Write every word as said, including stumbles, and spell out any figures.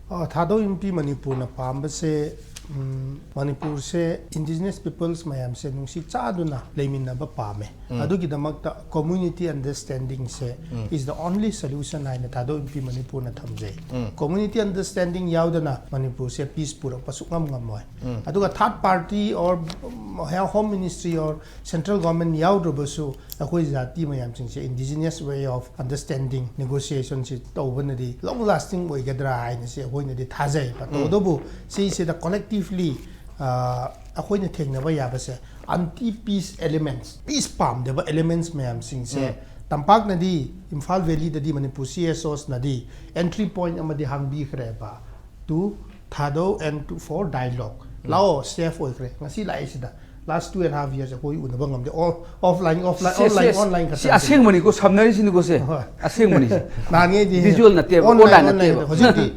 ꯑ, ꯊꯥꯗꯧ ꯏꯟꯄꯤ ꯃꯅꯤꯄꯨꯔꯅ ꯄꯥꯝꯕꯁꯦ, ꯎꯝ, ꯃꯅꯤꯄꯨꯔꯁꯦ indigenous peoples ꯃꯌꯥꯝꯁꯦ ꯅꯨꯡꯁꯤ ꯆꯥꯗꯨꯅ ꯂꯩꯃꯤꯟꯅꯕ ꯄꯥꯝꯃꯦ꯫ ꯑꯗꯨꯒꯤꯗꯃꯛꯇ community understandingꯁꯦ is the only solution ꯍꯥꯏꯅ ꯊꯥꯗꯧ ꯏꯟꯄꯤ ꯃꯅꯤꯄꯨꯔꯅ ꯊꯝꯖꯩ꯫ Community understanding ꯌꯥꯎꯗꯅ ꯃꯅꯤꯄꯨꯔꯁꯦ peace ꯄꯨꯔꯛꯄ ꯁꯨꯛꯉꯝ ꯉꯝꯃꯣꯏ꯫ ꯑꯗꯨꯒ third party or, um, home ministry or central government ꯌꯥꯎꯗ꯭ꯔꯕꯁꯨ ꯑꯩꯈꯣꯏ ꯖꯥꯇꯤ ꯃꯌꯥꯝꯁꯤꯡꯁꯦ indigenous way of understanding, negotiationꯁꯤ ꯇꯧꯕꯅꯗꯤ long lasting ꯑꯣꯏꯒꯗ꯭ꯔꯥ ꯍꯥꯏꯅꯁꯦ ꯑꯩꯈꯣꯏꯅꯗꯤ ꯊꯥꯖꯩꯕ꯫ ꯇꯧꯕꯇꯕꯨ ꯁꯤꯁꯤꯗ collectively, ꯑ, ꯑꯩꯈꯣꯏꯅ ꯊꯦꯡꯅꯕ ꯌꯥꯕꯁꯦ anti peace elements, peace ꯄꯥꯝꯗꯕ elements ꯃꯌꯥꯝꯁꯤꯡꯁꯦ ꯇꯝꯄꯥꯛꯅꯗꯤ, ꯏꯝꯐꯥꯜ ꯚꯦꯂꯤꯗꯗꯤ ꯃꯅꯤꯄꯨꯔ CSOsꯅꯗꯤ entry point ꯑꯃꯗꯤ ꯍꯥꯡꯕꯤꯈ꯭ꯔꯦꯕ to Thadou and to, for dialogue꯫ ꯂꯥꯛꯑꯣ, safe ꯑꯣꯏꯈ꯭ꯔꯦ꯫ ꯉꯁꯤ ꯂꯥꯛꯏꯁꯤꯗ last two and half years ꯑꯩꯈꯣꯏ ꯎꯅꯕ ꯉꯝꯗꯦ꯫ All offline, offline, ꯁꯤ, online, ꯁꯤ, online ꯁꯤ ꯈꯛꯇꯪ꯫ ꯑꯁꯦꯡꯕꯅꯤꯀꯣ, ꯁꯝꯅꯔꯤꯁꯤꯅꯤꯀꯣ ꯁꯦ꯫ ꯍꯣꯏ꯫ ꯑꯁꯦꯡꯕꯅꯤꯁꯦ꯫ ꯅꯍꯥꯟꯉꯩꯗꯤ visual ꯅꯠꯇꯦꯕ, online, online online ꯅꯠꯇꯦꯕ꯫ ꯍꯧꯖꯤꯛꯇꯤ